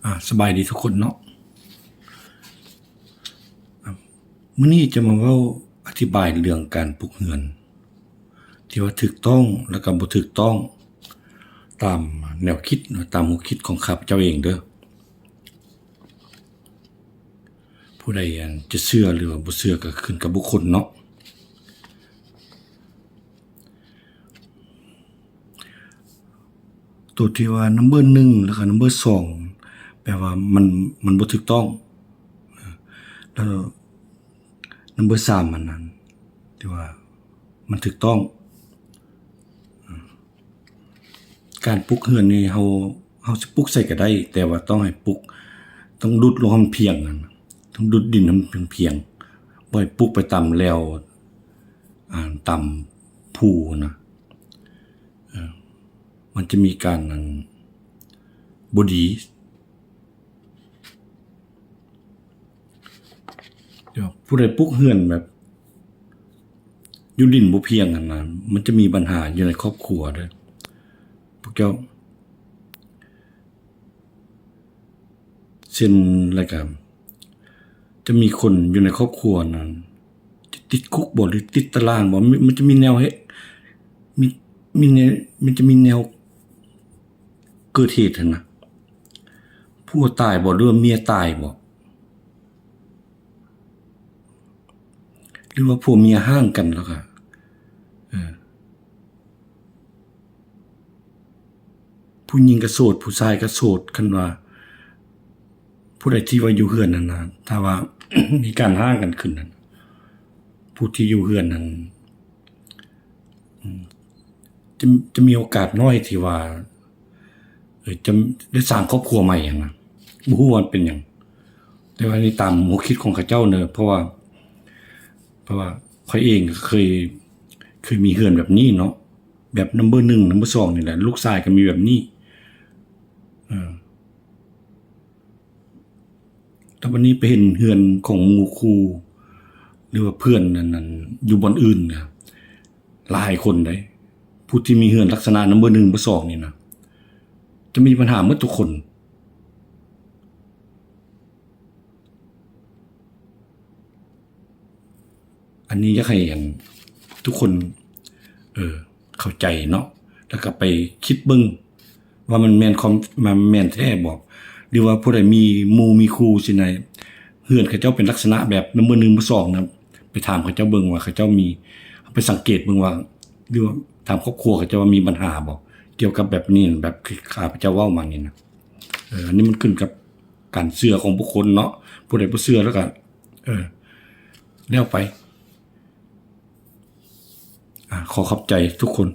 ອາ ສະບາຍດີທຸກຄົນເນາະ. ອາ ມື້ນີ້ຈະມາເວົ້າອະທິບາຍເລື່ອງການປຸກເຮືອນ ທີ່ວ່າຖືກຕ້ອງ ແລະ ກໍບໍ່ຖືກຕ້ອງ ຕາມແນວຄິດ ຕາມຫົວຄິດຂອງຂ້າພະເຈົ້າເອງເດີ້. ຜູ້ໃດ ອັນ ຈະເຊື່ອ ຫຼືວ່າບໍ່ເຊື່ອ ກໍຂຶ້ນກັບບຸກຄົນເນາະ. ໂຕທີ່ວ່າ number ໜຶ່ງ ແລ້ວກໍ number ສອງ ແປວ່າມັນ ມັນບໍ່ຖືກຕ້ອງ. ແລ້ວ number ສາມ ອັນນັ້ນ ທີ່ວ່າມັນຖືກຕ້ອງ. ການປຸກເຮືອນນີ້ ເຮົາ ເຮົາຊິປຸກໃສກໍໄດ້ ແຕ່ວ່າຕ້ອງໃຫ້ປຸກ ຕ້ອງດຸດລົງໃຫ້ມັນພຽງ ຕ້ອງດຸດດິນໃຫ້ມັນພຽງໆ ບໍ່ໃຫ້ປຸກໄປຕາມແລວ ອ່າ ຕາມພູນະ. ເອີ ມັນຈະມີການ ອັນ ບໍ່ດີ. ເອີ ຜູ້ໃດປຸກເຮືອນແບບຢູ່ດິນບໍ່ພຽງຫັ້ນນະ ມັນຈະມີບັນຫາຢູ່ໃນຄອບຄົວເດີ້ ພວກເຈົ້າ. ເຊັ່ນ ແລ້ວກໍຈະມີຄົນຢູ່ໃນຄອບຄົວນັ້ນ ຈະຕິດຄຸກບໍ ຫຼື ຕິດຕາລາງບໍ ມັນ ມັນຈະມີແນວເຮັດ ມີ ມີແນວ ມັນຈະມີແນວເກີດເຫດຫັ້ນນະ. ຜົວຕາຍບໍ ຫຼືວ່າເມຍຕາຍບໍ ຫຼືວ່າຜົວເມຍຮ້າງກັນ ແລ້ວກໍ ເອີ ຜູ້ຍິງກໍໂສດ ຜູ້ຊາຍກໍໂສດ. ຄັນວ່າຜູ້ໃດທີ່ວ່າຢູ່ເຮືອນນັ້ນນະ ຖ້າວ່າມີການຮ້າງກັນຂຶ້ນນັ້ນ ຜູ້ທີ່ຢູ່ເຮືອນນັ້ນ ອືມ ຈະ ຈະມີໂອກາດນ້ອຍທີ່ວ່າ ເອີ ຈະໄດ້ສ້າງຄອບຄົວໃໝ່ຫັ້ນນະ ບໍ່ຮູ້ວ່າມັນເປັນຫຍັງ. ແຕ່ວ່ານີ້ຕາມຫົວຄິດຂອງເຂົາເຈົ້າເນີ ເພາະວ່າ ເພາະວ່າຂ້ອຍເອງກໍເຄີຍ ເຄີຍມີເຮືອນແບບນີ້ເນາະ ແບບ number ໜຶ່ງ number ສອງ ນີ້ແຫຼະ ລູກຊາຍກໍມີແບບນີ້. ເອີ ແຕ່ບັດນີ້ໄປເຫັນເຮືອນຂອງໝູ່ຄູ່ ຫຼືວ່າເພື່ອນອັນນັ້ນ ຢູ່ບ່ອນອື່ນນະ ຫຼາຍຄົນເດ້ ຜູ້ທີ່ມີເຮືອນລັກສະນະ number ໜຶ່ງ number ສອງ ນີ້ນະ ຈະມີບັນຫາໝົດທຸກຄົນ. ອັນນີ້ຢາກໃຫ້ ອັນ ທຸກຄົນ ເອີ ເຂົ້າໃຈເນາະ ແລ້ວກໍໄປຄິດເບິ່ງວ່າມັນແມ່ນຄວາມ ມັນແມ່ນແທ້ບໍ ຫຼືວ່າຜູ້ໃດມີໝູ່ມີຄູ່ຊີ້ນະ ເຮືອນເຂົາເຈົ້າເປັນລັກສະນະແບບ number ໜຶ່ງ number ສອງ ນະ ໄປຖາມເຂົາເຈົ້າເບິ່ງວ່າເຂົາເຈົ້າມີ ໄປສັງເກດເບິ່ງວ່າ ຫຼືວ່າຖາມຄອບຄົວເຂົາເຈົ້າວ່າມີບັນຫາບໍ ກ່ຽວກັບແບບນີ້ ແບບທີ່ຂ້າພະເຈົ້າເວົ້າມານີ້ນະ. ເອີ ອັນນີ້ມັນຂຶ້ນກັບການເຊື່ອຂອງບຸກຄົນເນາະ ຜູ້ໃດບໍ່ເຊື່ອແລ້ວກໍ ເອີ ແລ້ວໄປ. ອາ ຂໍຂອບໃຈທຸກຄົນ